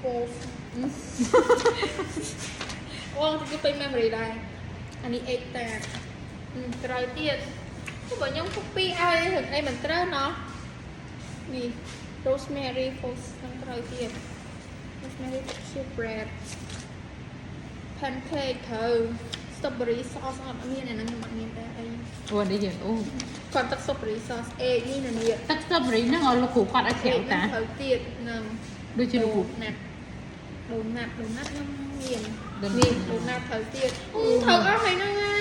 False អូគឺពេញ memory ដែរអានេះ egg tart ត្រូវទៀតបើខ្ញុំ copy ឲ្យរឿងអីមិនត្រូវណោះនេះ rosemary false នឹងត្រូវទៀត rosemary bread pancake ត្រូវ strawberry sauce អត់មានអាហ្នឹងខ្ញុំអត់មានដែរអី អូនេះយើងអូ គាត់ទឹក strawberry sauce អេនេះនៅនេះ ទឹក strawberry ហ្នឹងឲ្យលោកគ្រូគាត់ឲ្យក្រៅតា ត្រូវទៀតនឹង ដូចជាលោកគ្រូ ណាត់ដូណាត់ដូណាត់ខ្ញុំមាន ដូណាត់ នេះដូណាត់ត្រូវទៀតត្រូវអស់ហើយហ្នឹងណា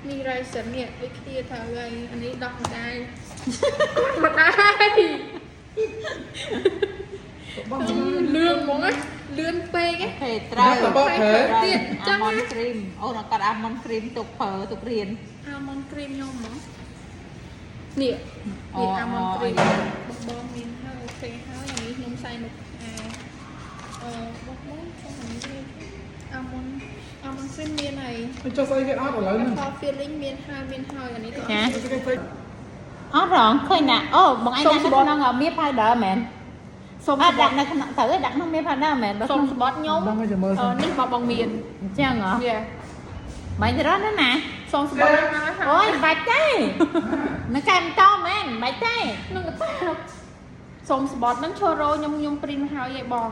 នេះ raisin នេះដូចគ្នាត្រូវហើយអានេះដោះម្ដាយម្ដាយ បង លឿនហ្មងណាលឿនពេកឯង OK ត្រូវ បងត្រូវ ទៀតចឹង almond cream អូនគាត់ almond cream ទុកប្រើទុករៀន almond cream ខ្ញុំហ្មងនេះ អូ នេះ almond cream អូ បងបងមានហើយ OK ហើយអានេះខ្ញុំใส่មកផ្អែអឺបងបងចង់អានេះ almond almond cream មានហើយ ចុះស្អីគេអត់ឥឡូវហ្នឹង apple filling មានហើយមានហើយអានេះក៏ ចា គេពេក អត់រងឃើញណាអូបងឯងដាក់នៅក្នុងមៀ powder មែន សុំ អត់ដាក់នៅក្នុងត្រូវឯងដាក់ក្នុងមៀ powder មែនបើ សុំ ក្នុង ស្បត់ខ្ញុំ បងឲ្យចាំមើល អឺនេះបងបងមាន អញ្ចឹងហ៎ វា មិនរត់ណាណា សុំស្បត់ហ្នឹងហើយ អូយបាច់ទេនៅកែមិនតមែនបាច់ទេ នឹងកតាសុំស្បត់ហ្នឹងឈររខ្ញុំខ្ញុំ print ហើយឯងបង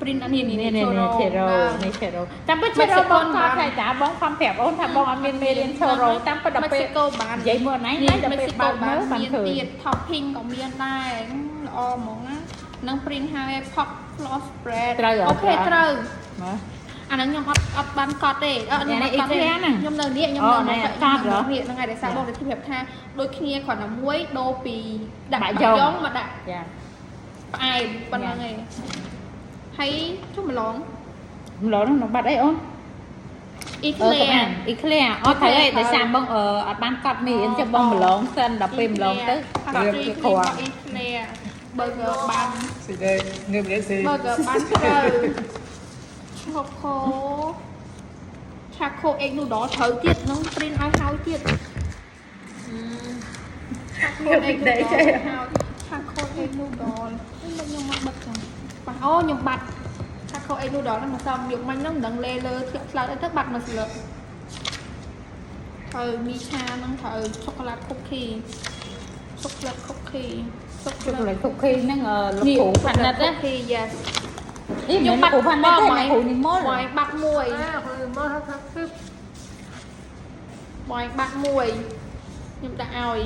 print អានេះនេះ នេះនេះនេះឆេរ៉ូនេះឆេរ៉ូតាមពិតឆេរ៉ូបងគាត់ថាតាបងខំប្រាប់អូនថាបងអត់មានមេរៀនឆេរ៉ូតាមពិតដល់ពេល មេស៊ីកូបាន និយាយមកណៃ នេះ ណាដល់ពេល មេស៊ីកូ បើកមើលបានបានឃើញ មានទៀត topping ក៏មានដែរល្អហ្មងណានឹង print ហើយ pork floss bread ត្រូវ អូខេត្រូវ មើល អាហ្នឹងខ្ញុំអត់អត់បានកត់ទេអត់ខ្ញុំអត់កត់ទេ នេះហ្នឹង ខ្ញុំនៅនេះខ្ញុំ អូ នៅ នេះ មក កត់ហ៎ នេះហ្នឹងហើយដោយសារបងទៅប្រាប់ថាដូចគ្នាគ្រាន់តែមួយដូរពីដាក់ បា បាក់ ក់យ៉ង យ៉ងមកដាក់ ចា ផ្អែមប៉ុណ្្នឹងឯងហើយជុំម្លង ម្លងនោះបាត់អីអូន អ៊ី អឺ ក្លេ កំអានអ៊ីក្លេអត់ត្រូវឯងដោយសារបងអឺអត់បានកត់មេរៀនចុះបងម្លងសិនដល់ពេលម្លងទៅកត់ជាគ្រាប់ អ៊ីក្លេ burger បាន ស៊ីដែរងើបនេះស៊ី burger បានត្រូវឆូខូឆាខូអេកនូដលត្រូវទៀតនឹង print ឲ្យហើយទៀតឆាខូអេកនូដលឆាខូអេកនូដលនេះខ្ញុំមកបិទចឹងបាត់អូខ្ញុំបាត់ឆាខូអេកនូដលហ្នឹងមកសំយកមិញហ្នឹងមិនដឹងលេលើធ្លាក់ឆ្លោតអីទៅបាត់មកស្លឹកត្រូវមីឆាហ្នឹងត្រូវช็อกโกแลตคุกกี้ช็อกโกแลตคุกกี้ช็อกโก ช็อก แลต โกแลตคุกกี้ហ្នឹងលោកគ្រូផានិតណា คุกกี้ yes នេះខ្ញុំបាត់គ្រូផានិតទេគ្រូនិមល បងបាត់មួយ មកថាគឺ បងបាត់មួយខ្ញុំដាក់ឲ្យ